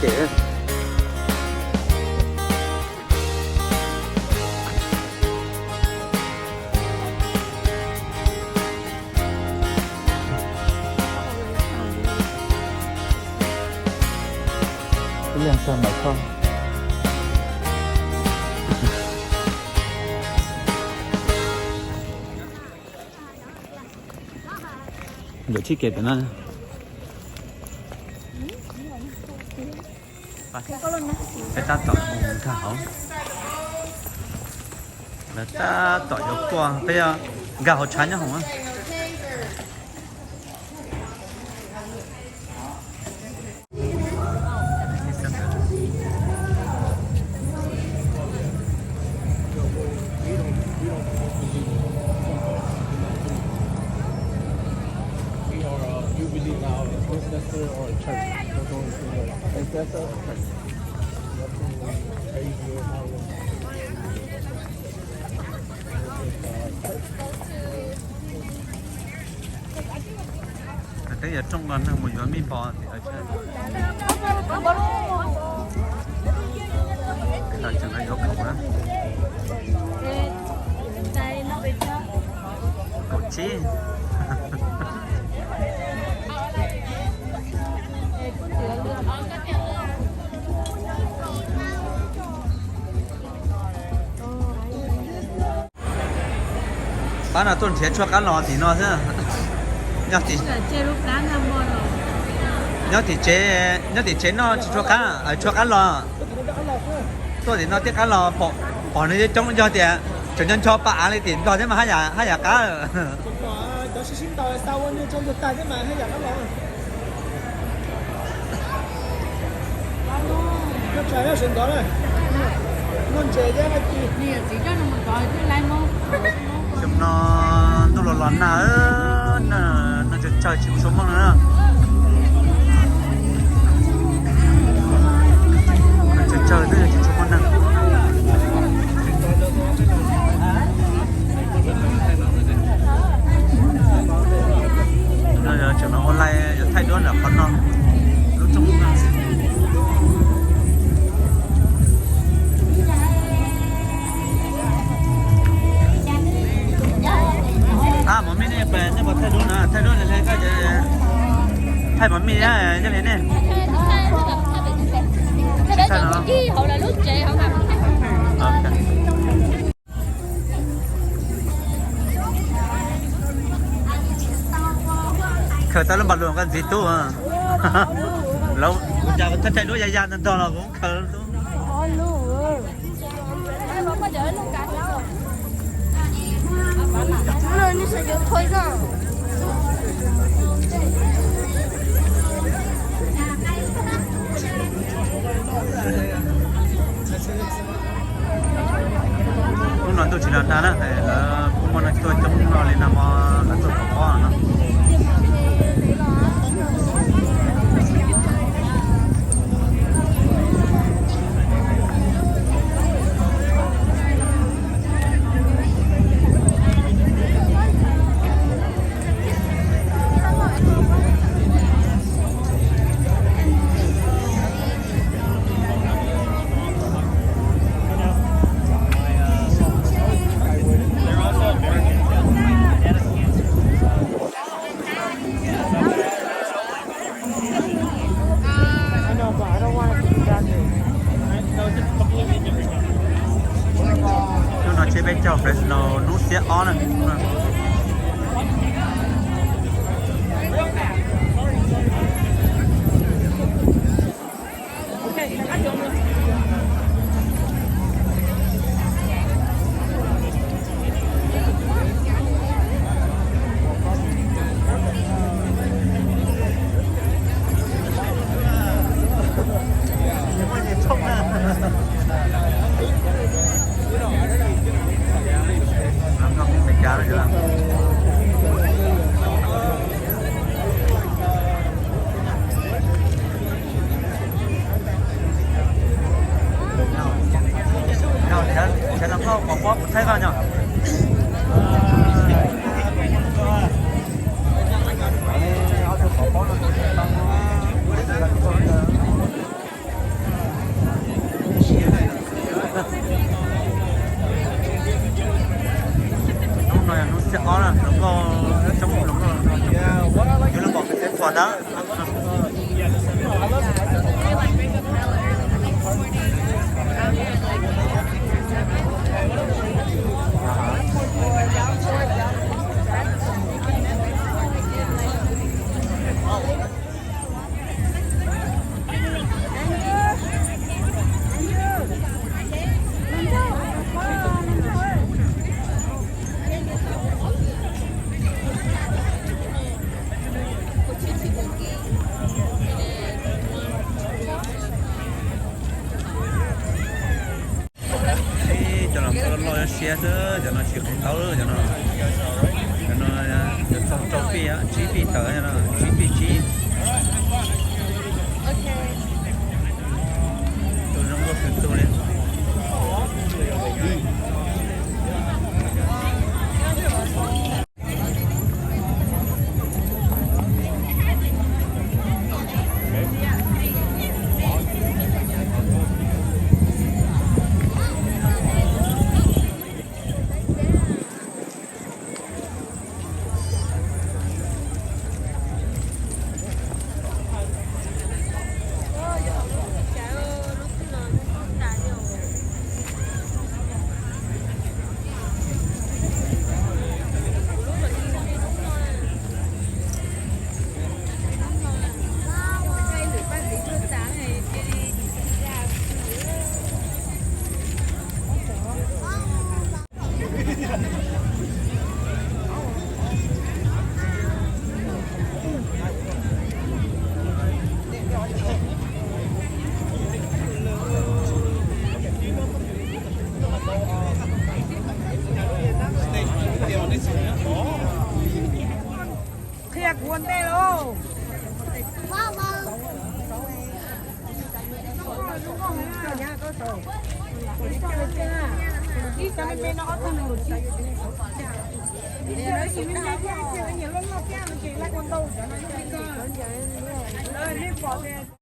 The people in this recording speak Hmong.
Ib leeg txog mas kho. Ntawm tshib kev pem no. Peb tab tom mus nkag hauv. Lawv tab tom yuav kuaj, peb yuav nkag hauv tshav nyob hauv. We are, uh, Jubilee now, ancestor or church. We're going to the ancestor or church. That's what we praise you and how we Twb yog rooj los neeg mus yuav mij npos tim lawv tsev. Tseem yuav khoom na. Kaum tsib. Pab no tuaj nrhiav tshuaj qab los tim no xwb. Nyob tim, nyob tim tsev, nyob tim tsev noj tsis tshuaj qab, tshuaj qab los. Tuaj tim no tib qab los, pom nws coob coob yog tias tseem nco nco pa av li tim Nplog thiab mas haj yam qab. Xyoo no ntuj los los nag, nag tsawg tsawg tsis muaj tshua mooj na. Nag tsawg tsawg twb yog tsis tshua mooj nag. No yog tseem los ua laij yuav thaij duab ntawm qhov no, lub rooj no. Ab, mov mij ne, nej puas thaij duab na? Thaij duab na, koj thaij mov mij nyob li ne. Khaws tau lub npav lus koj ntxiv tub. Lawv, kuv cas kuv thaij thaij duab ya ya ntog ntog los kuv khaws tub. Hnub no ntuj tsis los nag na, lawv kuj muaj neeg tuaj coob no li no, lawv tuaj pov pob no. Đó. Ib cov no loj loj siab xwb, cov no tsis qhov taub lawm cov no. Cov no yuav txog rau pij, tsib pij tawm no, tsib pij tsib. Tus zoo nkauj twg tus li. Qhia kuv ua ntej lauj. Ib cov me me no ob tug nees nkaum tsib. Ib cov me me thiab, ib cov nyiam loj loj thiab no ces laj ua ntau cov no. Nej pom tias